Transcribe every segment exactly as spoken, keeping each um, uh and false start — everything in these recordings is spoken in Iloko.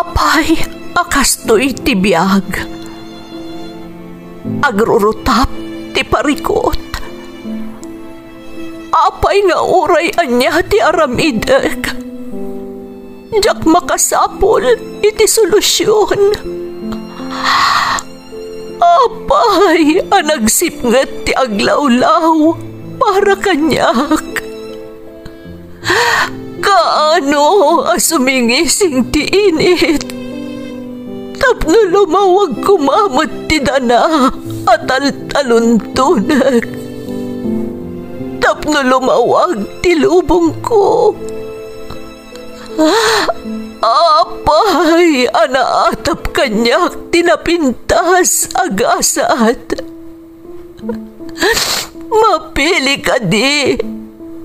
Apay a kastoy ti biag? Agrurutap ti parikut. Apay nga uray ania ti aramidek, diak makasapul iti solusion. Apay a nagsipnget ti aglawlaw para kaniak. Kaano a sumingising ti init tapno lumawag koma met ti dana a taltaluntonek, tapno lumawag ti lubongko. Apay a naatap kaniak ti napintas a gasat. Mapili kadi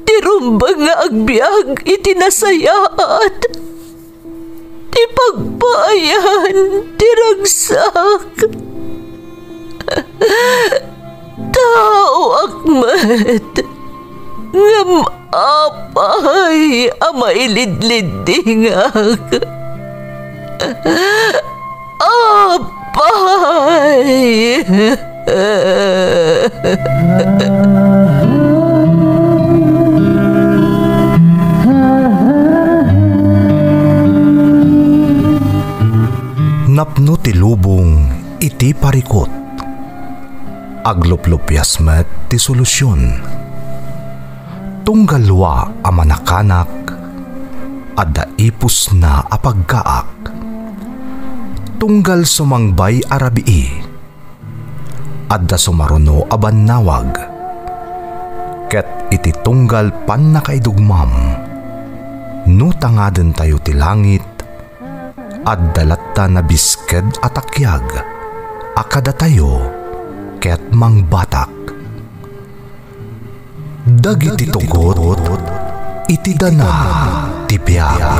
ti rumbeng nga agbiag iti nasayaat, ti pagpaayan ti ragsak? Taoak met, ngem apay a mailidliddingak? Apay! Napno ti lubong iti parikut. Agluplupias met ti solusion. Tunggal lua a manakanak, adda ipusna a pagkaak. Tunggal sumangbay a rabii, adda sumaruno a bannawag. Ket iti tunggal pannakaidugmam, no tangadentayo ti langit, adda latta nabisked a takiag a kadatayo ket mangbatak. Dagiti tugot iti dana ti biag.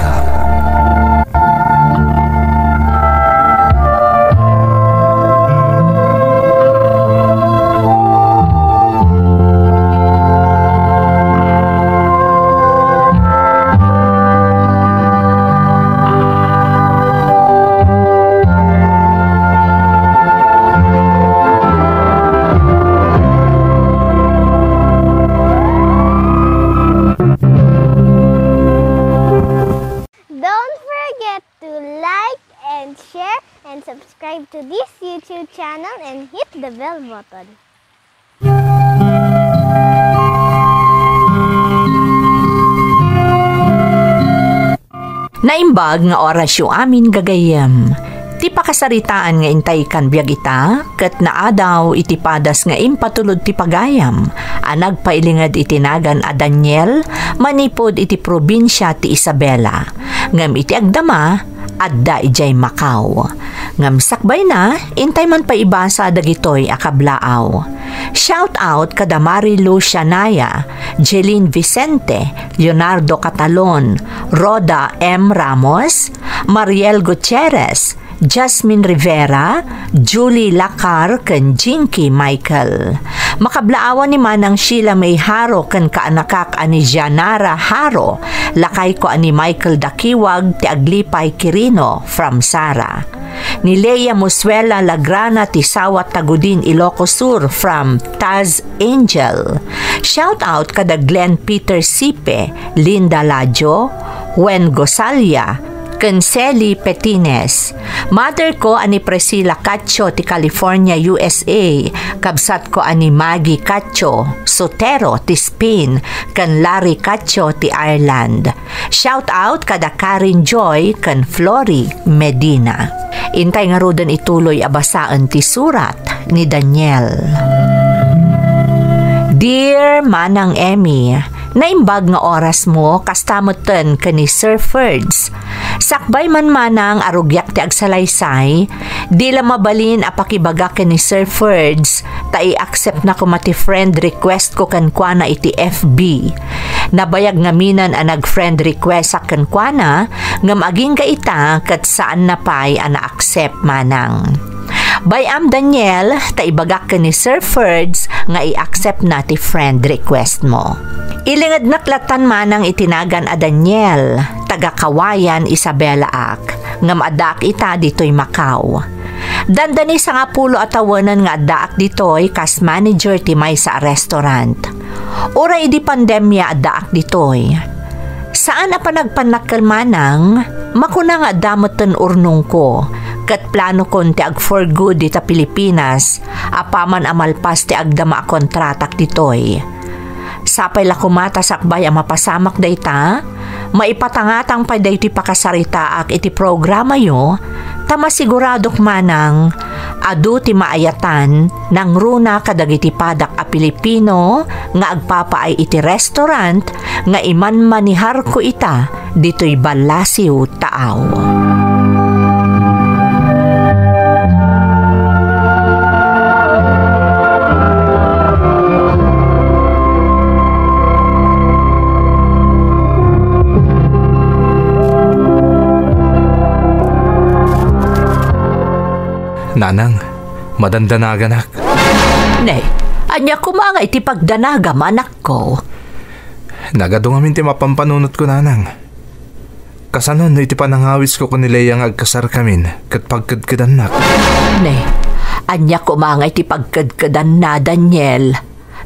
Don't forget to like and share and subscribe to this YouTube channel and hit the bell button. Naimbag nga orasyo amin gagayyem. Ti pakasaritaan nga intay kan biag ita, ket naadaw iti padas nga impatulod ti pagayam a nagpailinged iti nagan a Daniel manipud iti probinsia ti Isabela. Ngem iti agdama, adda idiay Macau. Ngem sakbayna, intay man pay ibasa dagitoy a kablaaw. Shout out kada Mari Lucia Naya, Jeline Vicente, Leonardo Catalon, Rhoda M Ramos, Mariel Gutierrez, Jasmine Rivera, Julie Lacar, ken Jinky Michael. Makablaawan ni Manang Sheila May Haro ken kaanakak a ni Gianara Haro, lakayko a ni Michael Dakiwag ti Aglipay Quirino from Sara. Ni Lea Musuela Lagrana ti Sawat Tagudin, Ilocos Sur from Taz Angel. Shout out kada Glenn Peter Sipe, Linda Lajo, Wen Gosalia, ken Sally Petines. Mother ko a ni Priscilla Cacho ti California, U S A. Kabsat ko a ni Maggie Cacho Sotero ti Spain, ken Larry Cacho ti Ireland. Shout out kada Karen Joy ken Flory Medina. Intay ngaruden ituloy a basaen ti surat ni Daniel. Dear Manang Emmy, naimbag nga oras mo, kasta metten ken ni Sir Ferds. Sakbay man manang a rugiak ti agsalaysay, di la mabalin a pakibagak ken ni Sir Ferds, ta i-accept na koma ti friend request ko kenkuana iti F B. Nabayag ngamin a nag-friend request ak kenkuana, ngem agingga ita ket saan na pay a na-accept manang. Bay-am, Daniel, ta ibagak ken ni Sir Ferds nga i-accept na ti friend request mo. Ilingednak lattan manang iti nagan a Daniel, taga Kawayan, Isabela ak. ngem addaak ita ditoy Macau. Dandani sangapulo a tawenen nga addaak ditoy kas manager ti maysa a restaurant. Uray idi pandemia addaak ditoy. Saan a panagpannakkel manang, makuna nga adda metten urnongko, ket planokon ti ag-for good dita Pilipinas, apaman a malpas ti agdama a kontratak ditoy. Sapay la koma ta sakbay a mapasamak dayta, maipatangatang pay daytoy pakasaritaak iti programayo, ta masiguradok manang, adu ti maayatan nangruna kadagiti padak a Pilipino nga agpapaay iti restaurant nga imanmaneharko ita ditoy ballasiw taaw. Nanang, madandanaganak. Ne, ania koma nga iti pagdanagam, anakko? Nagadu ngamin ti mapampanunotko, Nanang. Kasano no iti panangawisko ken ni Lea nga agkasarkamin ket pagkedkedannak? Ne, ania koma nga iti pagkedkedanna, Daniel?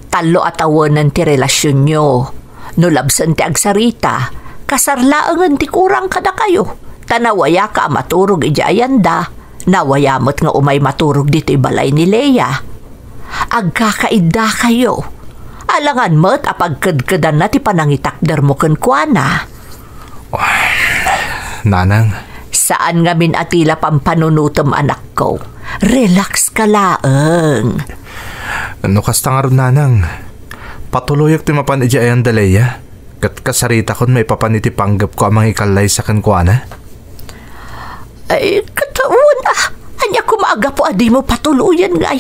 Tallo a tawenen ti relasionyo. No labsen ti agsarita, kasar laengen ti kurang kadakayo. Ta nawayaka a maturog idiay ayanda. Nawaya met nga umay maturog ditoy balay ni Lea. Agkakaiddakayo. Alangan met a pagkedkedanna ti panangitakdermo kenkuana. Nanang. Saan ngamin a ti la pampanunotem, anakko. Relax ka laeng. No kasta ngarud, Nanang, patuloyek ti mapan idiay ayanda Lea, ket kasaritakon maipapan iti panggepko a mangikallaysa kenkuana. Ay, ket wen a, ania koma a gapu a dimo patuloyen ngay?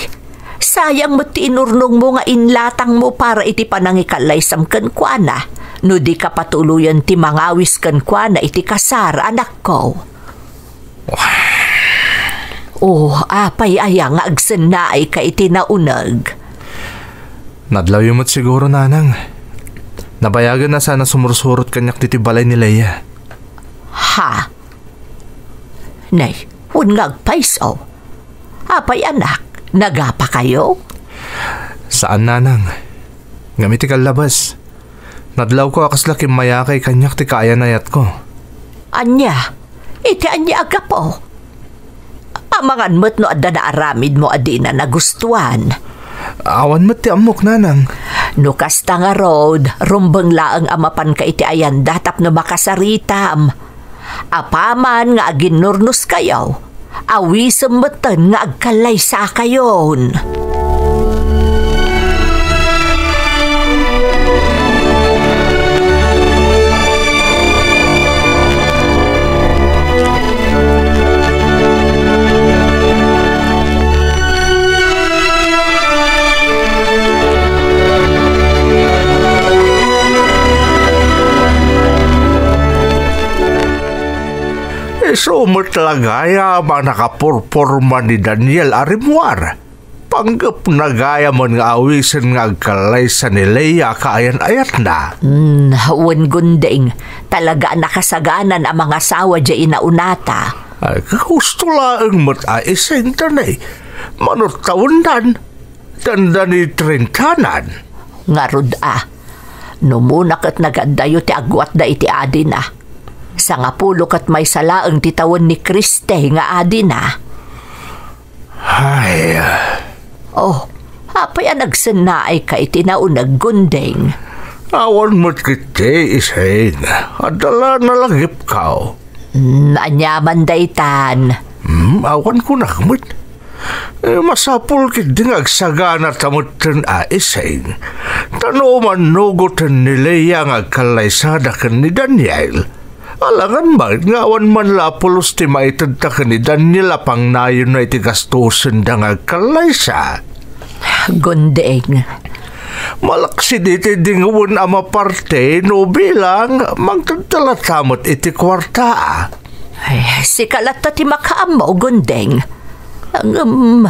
Sayang met ti inurnongmo nga inlatangmo para iti panangikallaysam kenkuana, no dika patuloyen ti mangawis kenkuana iti kasar, anakko. Oh, apay aya nga agsennaayka iti nauneg? Nadlawyo met siguro, Nanang. Nabayagen a saan a sumursurot kaniak ditoy balay ni Lea. Ha? Nay, wen nga agpayso. Apay, anak, nagapakayo? Saan, Nanang. Ngem iti kallabas, nadlawko a kasla kimmayakay kaniak ti kaayan-ayatko. Ania? Iti ania a gapu? Amangan met no adda naaramidmo a dina nagustuan. Awan met ti ammok, Nanang. No kasta ngarud, rumbeng laeng a mapanka iti ayanda tapno makasaritam. Apaman nga aginnurnoskayo, awisem metten nga agkallaysakayon. Isu met la gayam a nakapurporma ni Daniel a rimmuar. Panggepna gayamen nga awisen nga agkallaysa ni Lea a kaayan-ayatna. Hmm, wen, Gunding, talaga a nakasaganan a mangasawa diay inaunata. Ay, kahusto laeng met a iseng, Danay. Mano ta wendan, dandani trentanan. Ngarud a, no umuna ket nagaddayo ti agwatda iti adina. Sangapulo ket maysa laeng ti tawen ni Kriste nga adina. Ay. Oh, apay a nagsennaayka iti nauneg, Gunding? Awan met ketdi, Iseng. Adda la nalagipko. Hmm, aniaman daytan? Hmm, awan kunak met. Eh, masapul ketdi nga agsaganata metten a, Iseng. Ta no umannugoten ni Lea nga agkallaysada ken ni Daniel, alangan met nga awan man la a pulos ti maitedta ken ni Daniel a pangnayonna iti gastosenda nga agkallaysa. Gunding. Malaksid iti dingwen a maparte no bilang, mangtedta latta met iti kuarta. Ay, sika latta ti makaammo, Gunding. Ngem,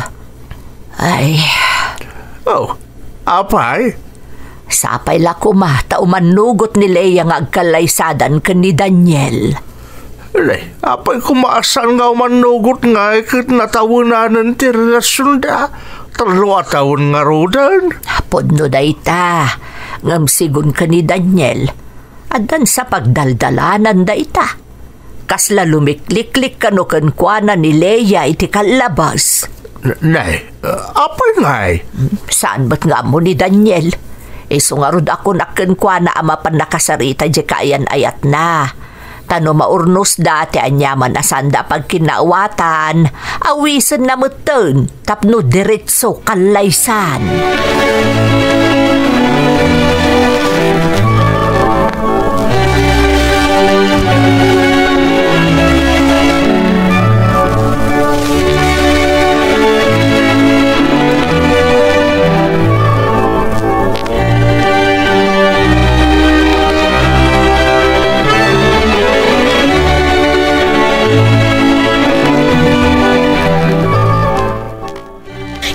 ay. Oh, apay? Sapay la koma ta umannugot ni Lea nga agkallaysadan ken ni Daniel. Nay, apay koma a saan nga umannugot ngay ket natawenanen ti relasionda? Tallo a tawen ngaruden. Pudno dayta, ngem sigun ken ni Daniel, addan sa pagdaldalanan dayta. Kasla lumikliklik kano kenkuana ni Lea iti kallabas. N-, nay, uh, apay ngay? Saan met nga ammo ni Daniel? Isu ngarud a kunak kenkuana a mapan nakasarita diay kaayan-ayatna. Ta no maurnosda ti aniaman a saanda a pagkinnaawatan, awisenna metten tapno diretso kallaysan.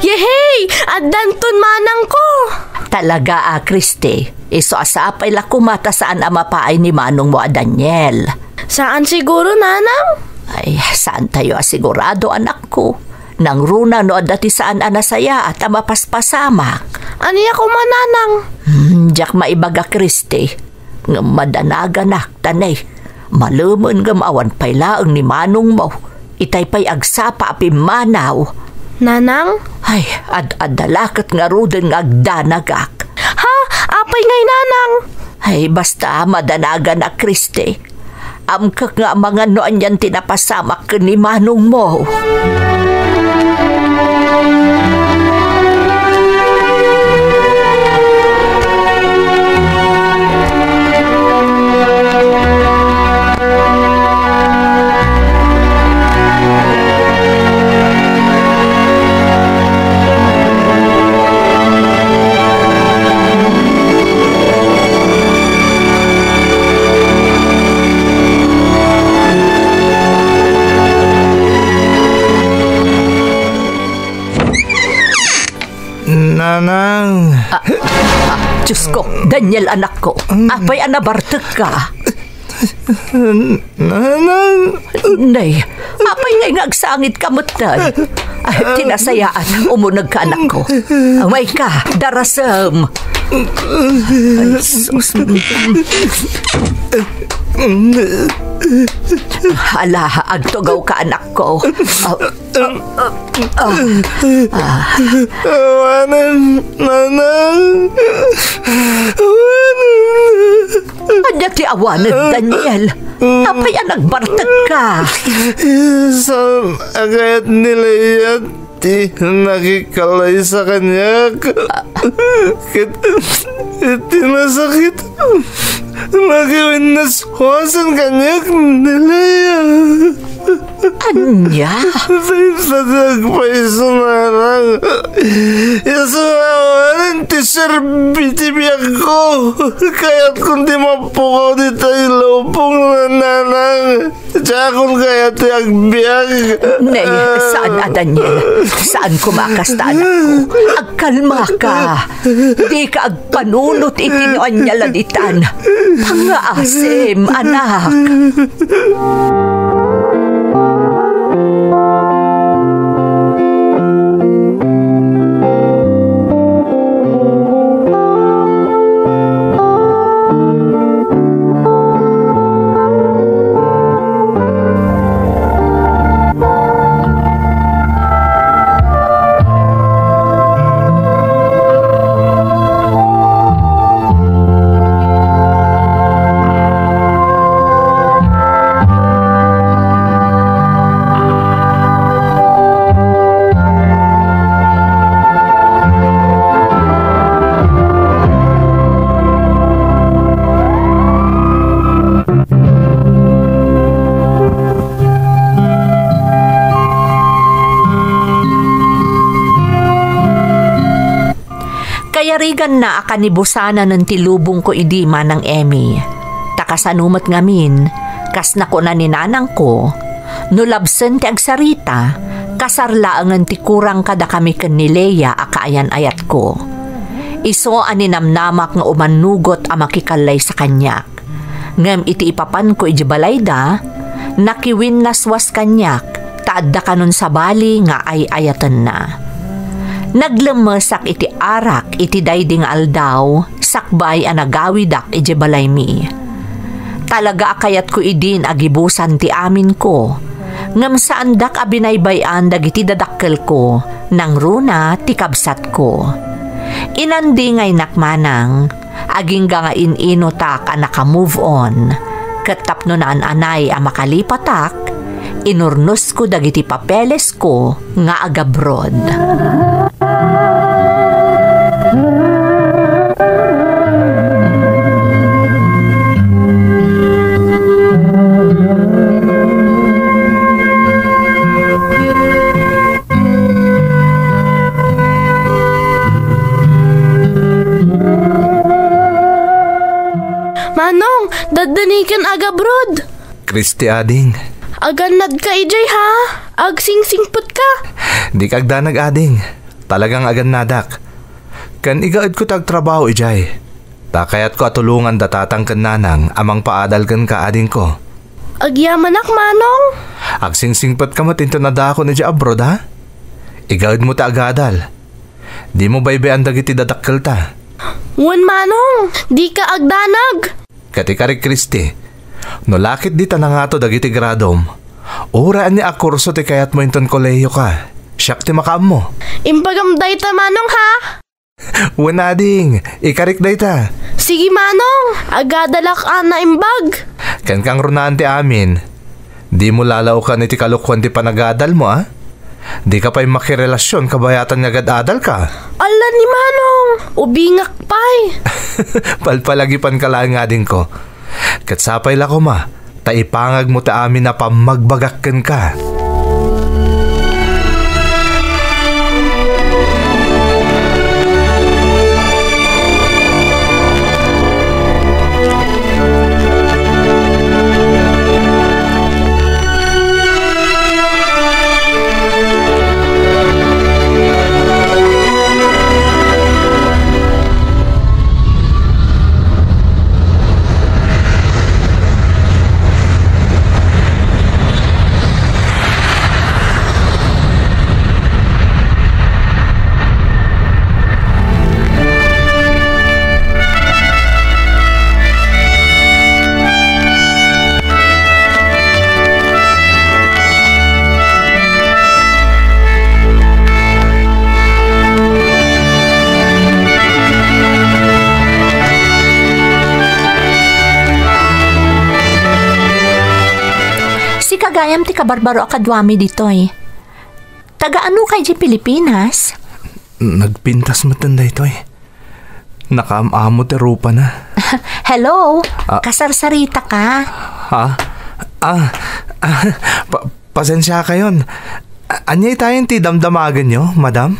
Yehey! Addanton manangko! Talaga a, Christy. Isu a sapay la koma ta saan a mapaay ni manongmo a Daniel. Saan siguro, nanang? Ay, saantayo a sigurado, anakko. Nangruna no adda ti saan a nasayaat a mapaspasamak. Ania koma, nanang? Hmm, diak maibaga, Christy. Ngem madanaganak, ta nay, malemen ngem awan pay laeng ni manongmo. Itay pay agsapa a pimmanaw. Nanang? Ay, ad-adda la ket ngaruden nga agdanagak. Ha? Apay ngay, nanang? Ay, basta madanaganak, Christy. Amkek nga amangan no anian ti napasamak ken ni manongmo. Nanang. Ah, ah, Diyos ko, Daniel, anakko, apay a nabartekka? Nanang. Nay, apay ngay nga agsangitka metten? Ay, ti nasayaat, umunegka, anakko. Mayka, darasem. Ay, sus. Hala, agtugawka, anakko. Ah, ah, ah, ah. Awanen, nanang. Awanen. Ania ti awanen, Daniel? Apay a nagbartekka? Saan a kayat ni Lea ti nakikalaysa kaniak? Ket iti nasakit, nakiwinnaswasen kaniak ni Lea. Ania? Dayta ti agpayso, nanang. Isu a awanen ti serbi ti biagko. Kayatkon ti mapukaw ditoy lubong, nanang. Diakon kayat ti agbiag. Nay, saan a, Daniel. Saan koma a kasta, anakko. Agkalmaka. Dika agpanunot iti no ania la ditan. Pangngaasim, anak. Kayariganna a kanibusanan ti lubongko idi, Manang Emmy. Ta kasano met ngamin, kas nakuna ni nanangko, no labsen ti agsarita, kasar laengen ti kurang kadakami ken ni Lea a kaayan-ayatko. Isu a ninamnamak nga umannugot a makikallaysa kaniak. Ngem iti ipapanko idiay balayda, Nakiwinnaswas kaniak ta adda kanon sabali nga ay-ayatenna. Naglemmesak iti arak iti daydi nga aldaw sakbay a nagawidak idiay balaymi. Talaga a kayatko idin a gibusan ti aminko, ngem saandak a binaybay-an dagiti dadakkelko, nangruna ti kabsatko. Inandingaynak manang, agingga nga in-inutak a naka-move on, ket tapno naan-anay a makalipatak, inurnosko dagiti papelesko nga agabroad. Manong, daddaniken agabroad. Kristi, ading. Agannadka idiay, ha? Agsingsingpetka. Dika agdanag, ading. Talagang agannadak. Ken igaedko ti agtrabaho idiay. Ta kayatko a tulongan da tatang ken nanang a mangpaadal kenka, adingko. Agyamanak, manong. Agsingsingpetka met inton addaakon idiay abroad, ha? Igaedmo ti agadal. Dimo baybay-an dagiti dadakkelta. Wen, manong, dika agdanag. Ket ikarik, Kristi, no lakit dita nangato dagiti gradom, uray ania a kurso ti kayatmo inton kolehiyoka, siak ti makaammo. Imbagam dayta, manong, ha? Wen, ading, ikarik dayta. Sige, manong, agadalak a naimbag. Ken kangrunaan ti amin, dimo lalaokan iti kalokuan ti panagadalmo, a? Dika pay makirelasyon kabayatan nga agad-adalka. Ala ni manong, ubingak pay. Palpalagipanka laeng, adingko. Ket sapay la koma, ta ipangagmo ti amin a pammagbagak kenka. Sika gayam ti kabarbaro a kaduami ditoy. Taga ano kay di Pilipinas? Nagpintas metten daytoy. Nakaam-amo ti rupana. Hello? Ah. Kasarsarita ka? Ha? Ah, ah, pa-, pasensiakayon. A-, ania itayen ti damdamagenyo, madam?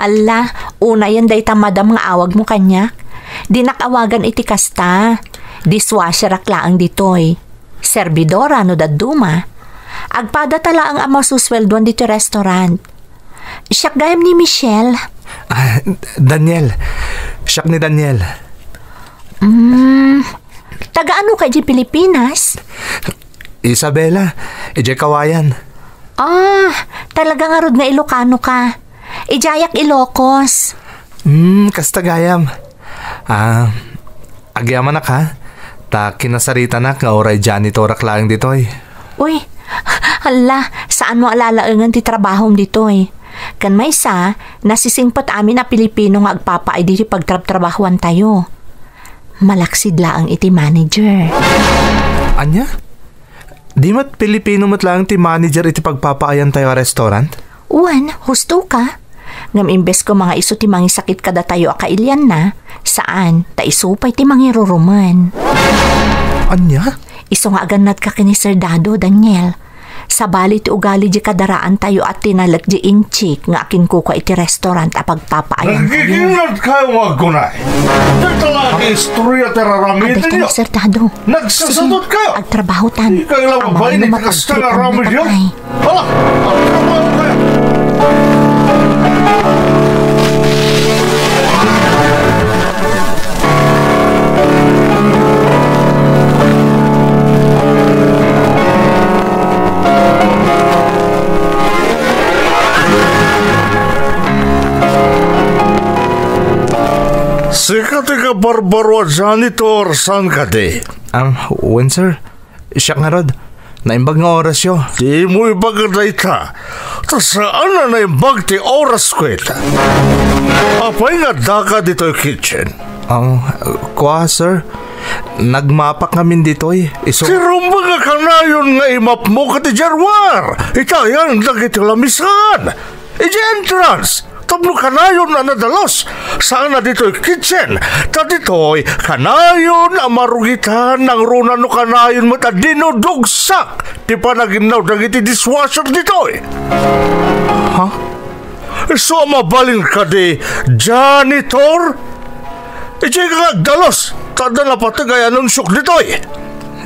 Alla, unayen dayta madam nga awagmo kaniak. Dinak awagan iti kasta. Dishwasherak laeng ditoy. Servidora no dadduma. Agpadata laeng a masusweldoan ditoy restaurant. Siak gayam ni Michelle. Ah, Daniel. Siak ni Daniel. Mm, taga ano ka di Pilipinas? Isabela, idiay Kawayan. Ah, talaga ngarud nga Ilocano ka. Idiayak Ilocos. Hmm, kasta gayam. Ah, agyamanak ha. Ta kinasaritanak nga uray janitorak laeng ditoy. Uy, hala, saan mo alalaengen ti trabahom ditoy? Ken maysa, nasisingpet amin a Pilipino nga agpapaay ditoy pagtrabtrabahoantayo. Malaksid laeng iti manager. Ania? Di met Pilipino met laeng ti manager iti pagpapaayantayo a restaurant? Wen, husto ka. Ngem imbes ko nga isu ti mangisakit kadatayo a kailianna, saan, ta isu pay ti mangirurumen. Ania? Isu nga agannadka ken ni Sir Dado, Daniel. Sabali ti ugali di kadaraantayo a tinalek di inchik nga akinkukua iti restaurant a pagpapaayantayo. Nagkikinnad kayo nga aggunay. Dagta la ti istorya ti raramiden. Abay ka na, Sir Dado. Nagsasadot kayo. Agtrabaho tan. Di kayo lang mabay ni kasta nga ramid yun. Hala, agtrabaho kayo. Sika ti kabarbaro a janitor, saan kadi? Ah, wen, sir. Siak ngarud. Naimbag nga orasyo. Dimo ibaga dayta. Ta saan a naimbag ti orasko ita. Apay nga addaka ditoy kitchen? Ah, kua, sir. Nagmapak ngamin ditoy. Isu- Sirumbeng a kanayon nga imapmo ket idiay ruar. Itayan dagiti lamisan. Idiay entrance. Tapno kanayon a nadalus. Saan a ditoy kitchen. Ta ditoy, kanayon a marugitan nangruna no kanayon met a dinudugsak ti panaginnaw dagiti dishwasher ditoy. Ha? Isu a mabalin kadi, janitor? Idiay ka nga agdalus, ta adda napateg a anunsiok ditoy.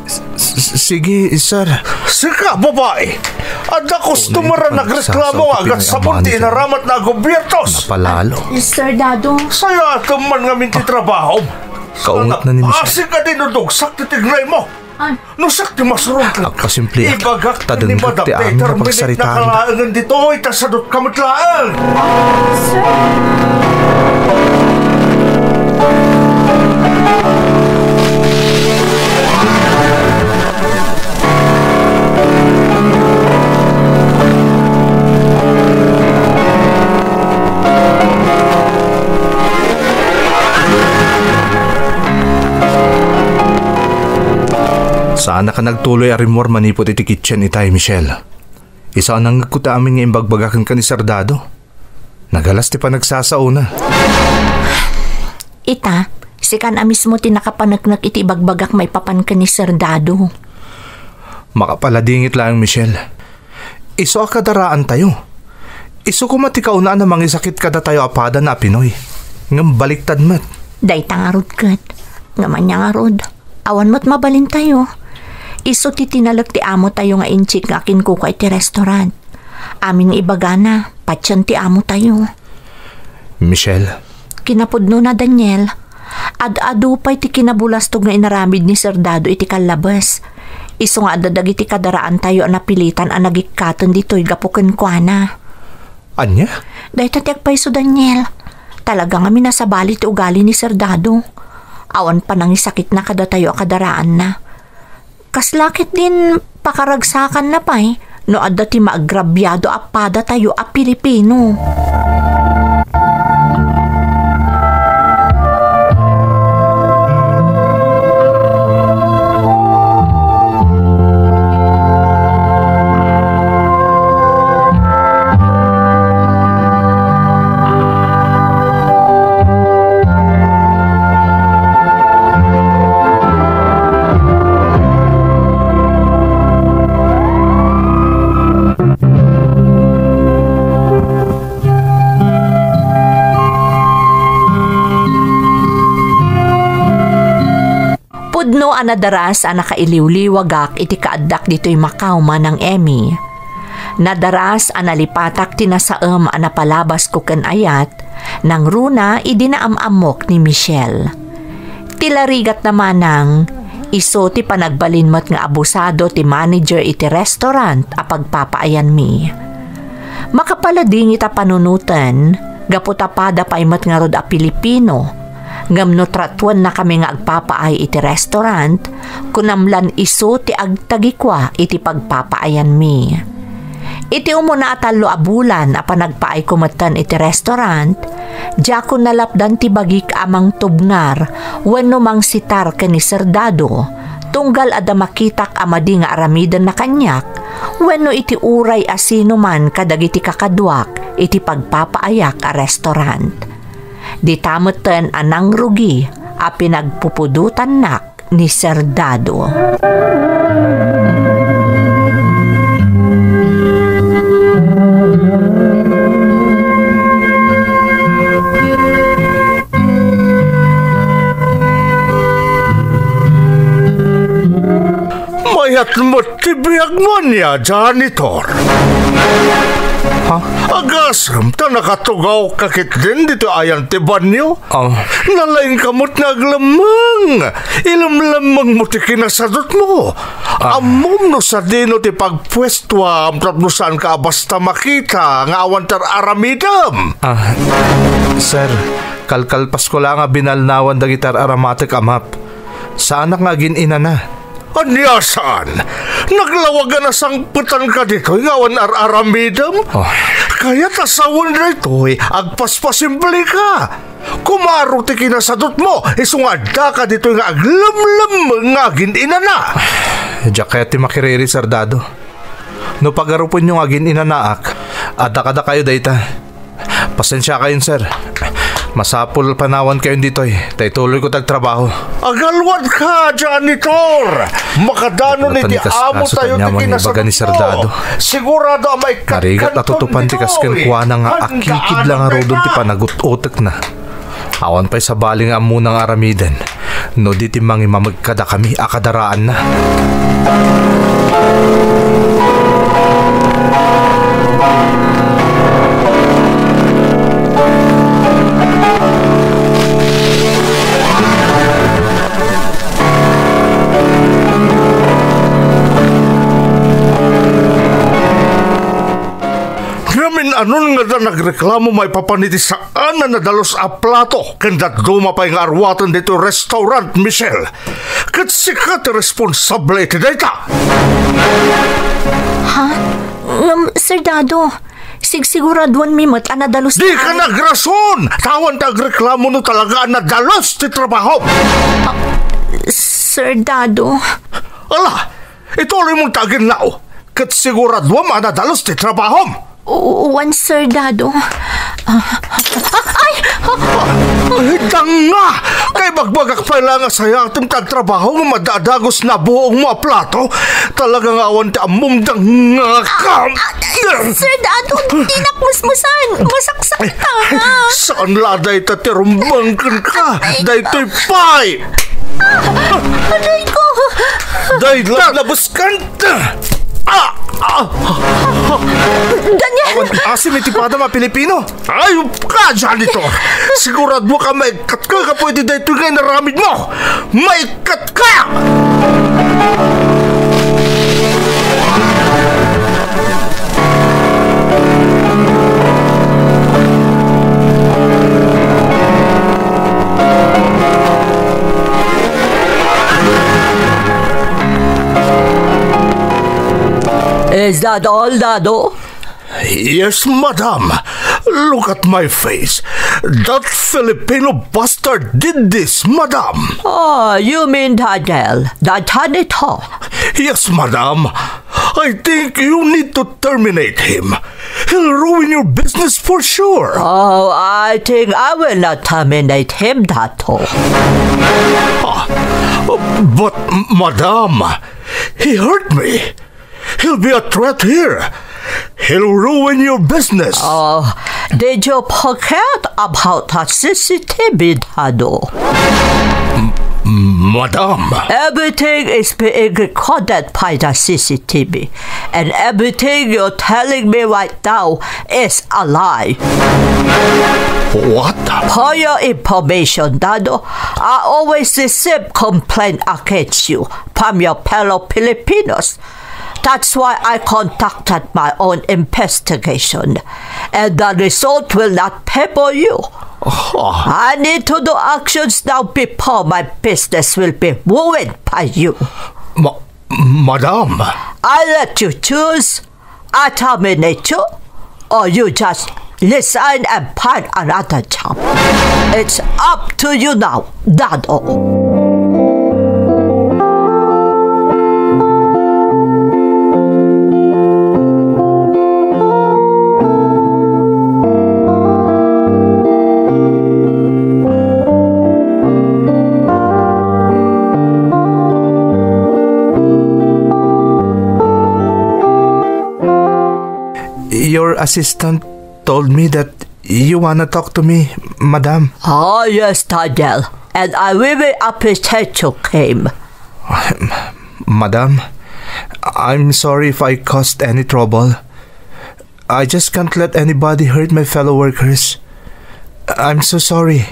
S-, s-, sige, sir. Sika, babai. Adda customer a nagreklamo nga agatsapon ti inaramatna a gobiertos. Napalalo. Mister Dado. Sayatem man ngamin ti trabaho. Kaunget na ni Michelle. Asika dinudugsak ti tignaymo. Ah. No siak ti masurotek, agpasimpliak, ibagak ta ni denggek Madam ti amin a Peter, pagsaritaan. Minute na kalaengen ditoy, ta sadut ka met laeng. Sir. Saannak a nagtuloy a rimmuar manipud iti kitchen itay, Michelle. Isu a nangngegko ti amin nga imbagbagak kenka ni Sir Dado. Nagalas ti panagsasaona. Ita, sikan a mismo ti nakapaneknek iti ibagbagak maipapan ken ni Sir Dado. Makapaladingit laeng, Michelle. Isu a kadaraantayo. Isu koma ti kaunaan a mangisakit kadatayo a pada a Pinoy. Ngem baliktad met. Dayta ngarud ket. Ngem ania ngarud? Awan met mabalintayo. Isu ti tinalek ti amotayo nga inchik nga akinkukua iti restaurant. Amin nga ibagana, patien ti amotayo. Michelle. Kinapudnona, Daniel, ad-adu pay ti kinabulastog nga inaramid ni Sir Dado iti kallabes. Isu nga adda dagiti kadaraantayo a napilitan a nagikkaten ditoy gapu kenkuana. Ania? Dayta ti agpayso, Daniel. Talaga nga minasabali ti ugali ni Sir Dado. Awan panangisakitna kadatayo a kadaraanna. Kasla ketdin pakaragsakanna pay no adda ti maagrabiado a padatayo a Pilipino. Pudno a nadaras a nakailiwliwagak iti kaaddak ditoy Macau, Manang Emmy. Nadaras a nalipatak ti nasaem a napalabasko ken ayat, nangruna idi naam-ammok ni Michelle. Ti larigatna manang, isu ti panagbalin met nga abusado ti manager iti restaurant a pagpapaayanmi. Makapaladingit a panunoten, gapu ta pada pay met ngarud a Pilipino, ngem no tratuennakami nga agpapaay iti restaurant, kunam lan isu ti agtagikua iti pagpapaayanmi. Iti umuna a tallo a bulan a panagpaayko metten iti restaurant, diakon nalapdan ti bagik a mangtubngar wenno mangsitar ken ni Sir Dado, tunggal adda makitak a madi nga aramidenna kaniak wenno iti uray a sinuman kadagiti kakaduak iti pagpapaayak a restaurant. Dita metten a nangrugi a pinagpupudotannak ni Sir Dado. Kayat met ti biagmo ania, janitor. Ha? Agasem ta nakatugawka ketdin ditoy ayan ti banio. Oh. Nalaingka met nga aglemmeng. Ilemlemmengmo ti kinasadutmo. Ah. Ammom no sadino ti pagpuestuam tapno saanka a basta makita nga awan ti ar-aramidem. Ah, sir, kalkalpasko la nga binalnawan dagiti ar-aramatek a map. Saanak nga agin-inana. Ania saan? Naglawag a nasangpetanka ditoy nga awan ar-aramidem? Oh. Kayat a sawen daytoy, agpaspasimpleka. Kumaro ti kinasadutmo, isu nga addaka ditoy nga aglemlemmeng nga agin-inana. Diak kayat ti makiriri, Sir Dado. No pagarupenyo nga agin-inanaak, adda kadakayo dayta. Pasensiakayon, sir. Masapul panawankayon ditoy, ta ituloyko ti agtrabaho. Agalwadka, janitor! Makadanon iti amo tayo ti kinasarungpet. Sigurado a maikkat. Narigat a tutupan ti kas kenkuana nga akikid la ngaruden ti panagut-utekna. Awan pay sabali nga ammona nga aramiden no di ti mangimameg kadakami a kadaraanna. Ngamin, anon nga da nagreklamo maipapan iti saan a nadalus a plato ken dadduma pay nga aruaten ditoy restaurant, Michelle? Ket sika ti responsable iti dayta. Ha? Ngem, Sir Dado, sigsiguraduanmi met a nadalus. Dika nagrason! Awan ta agreklamo no talaga a nadalus ti trabahom. Ah, Sir Dado. Ala, ituloymon ta aginnaw, ket siguraduam a nadalus ti trabahom. U-, wen, Sir Dado. Ah, ay! Ay, danga! Kaibagbagak pay la nga sayatem ti agtrabaho nga madadagusna buongmo a plato. Talaga nga awan ti ammom, danga ka! Ah, Sir Dado, dinak musmusan. Masaksak ta nga. Saan la dayta ti rumbeng kenka? Daytoy pay! Ah, aray ko! Day, lablabes kanta! Ah! Ah! Daniel! Awan asim iti padam a Pilipino! Ayup ka, janitor! Siguraduak a maikkatka gapu iti daytoy nga inaramidmo! Maikkatka! Is that all, Dado? Yes, madam. Look at my face. That Filipino bastard did this, madam. Oh, you mean Daniel, the janitor? Yes, madam. I think you need to terminate him. He'll ruin your business for sure. Oh, I think I will not terminate him, Dado. Ah, but, madam, he hurt me. He'll be a threat here. He'll ruin your business. Oh, did you forget about the C C T V, Dado? M-, madam. Everything is being recorded by the C C T V, and everything you're telling me right now is a lie. What? For your information, Dado, I always receive complaint against you from your fellow Filipinos. That's why I conducted my own investigation, and the result will not favor you. Huh. I need to do actions now before my business will be ruined by you. Ma-, madam. I let you choose. I terminate you, or you just resign and find another job. It's up to you now, Dado. Your assistant told me that you wanna talk to me, madam. Ah, yes, Daniel. And I really appreciate you came. Madam, I'm sorry if I caused any trouble. I just can't let anybody hurt my fellow workers. I'm so sorry.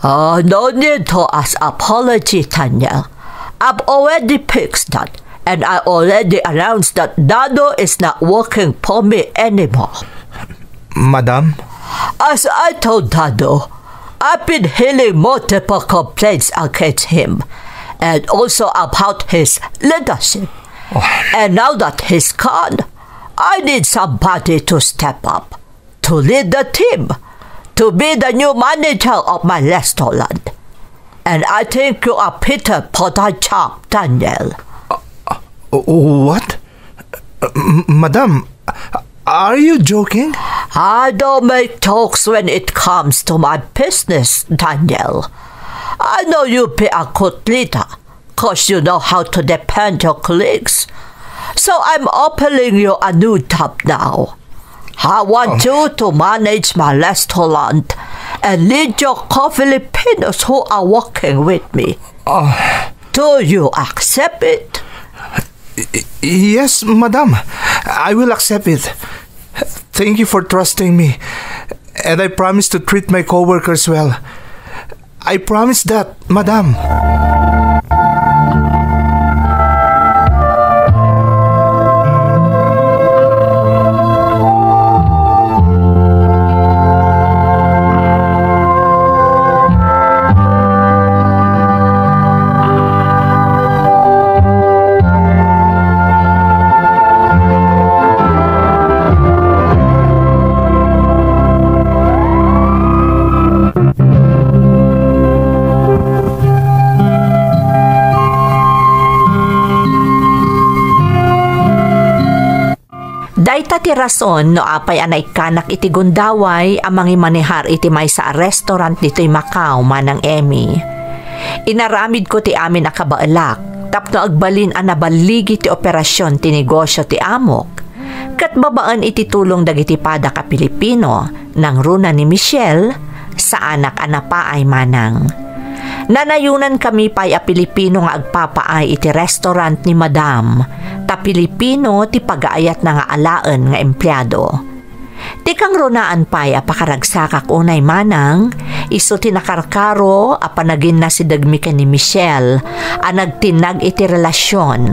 Uh, no need to ask apology, Daniel. I've already fixed that, and I already announced that Dado is not working for me anymore. Madam? As I told Dado, I've been hearing multiple complaints against him, and also about his leadership. Oh. And now that he's gone, I need somebody to step up, to lead the team, to be the new manager of my restaurant. And I think you are fitted for that job, Daniel. Uh, uh, what? Uh, m-, madam, are you joking? I don't make jokes when it comes to my business, Daniel. I know you'll be a good leader, 'cause you know how to defend your colleagues. So I'm offering you a new job now. I want Oh. you to manage my restaurant and lead your co-Filipinos who are working with me. Oh. Do you accept it? Y-, y-, yes, madam. I will accept it. Thank you for trusting me. And I promise to treat my coworkers well. I promise that, madam. Dayta ti rason no apay a naikkanak iti gundaway a mangimanehar iti maysa a restaurant ditoy Macau, Manang Emmy. Inaramidko ti amin a kabaelak tapno agbalin a naballigi ti operasion ti negosio ti amok. Ket babaen iti tulong dagiti padak a Pilipino, nangruna ni Michelle, saanak a napaay manang. Nanayonankami pay a Pilipino nga agpapaay iti restaurant ni Madam, ta Pilipino ti pagaayatna nga alaen nga empleado. Ti kangrunaan pay a pakaragsakak unay manang, isu ti nakarkaro a panaginnasidegmi ken ni Michelle a nagtinnag iti relasion.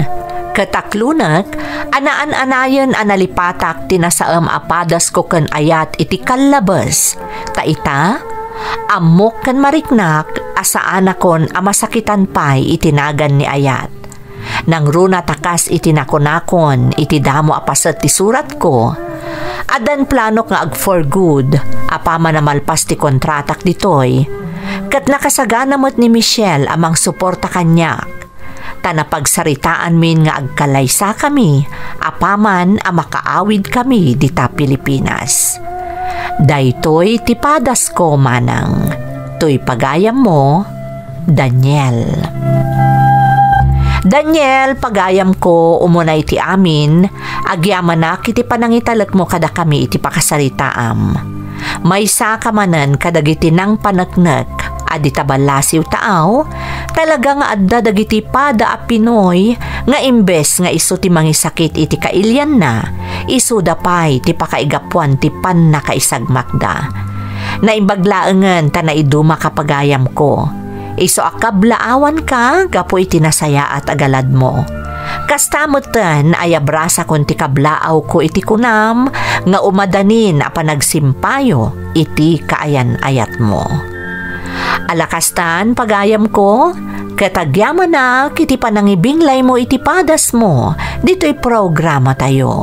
Ket aklonek a naan-anayen a nalipatak ti nasaem a padasko ken ayat iti kallabes. Ta ita, ammok ken mariknak a saanakon a masakitan pay iti nagan ni ayat. Nangruna ta kas iti nakunakon iti damo a paset ti suratko, addan planok nga ag for good apaman a malpas ti kontratak ditoy. Ket nakasagana met ni Michelle a mangsuporta kaniak, ta napagsaritaanmin nga agkalaysakami apaman a makaawidkami dita Pilipinas. Daytoy ti padasko, manang. Toy pagayammo, Daniel. Daniel, pagayamko, umuna iti amin, agyamanak iti panangitalekmo kadakami iti pakasaritaam. Maysaka manen kadagiti nangpaneknek a dita ballasiw taaw, talaga nga adda dagiti pada a Pinoy nga imbes nga isu ti mangisakit iti kailianna, isuda pay ti pakaigapuan ti pannakaisagmakda. Naimbag laengen ta naiduma ka, pagayamko. Isu a kablaawanka gapu iti nasayaat a galadmo. Kasta metten, ayabrasakon ti kablaawko iti kunam nga umadanin a panagsimpayo iti kaayan-ayatmo. Ala kastan, pagayamko, ket agyamanak iti panangibinglaymo iti padasmo ditoy programatayo.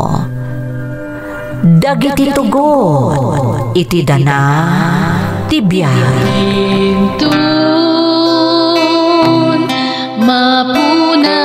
Dagiti tugot iti dana ti biag. Intun mapuna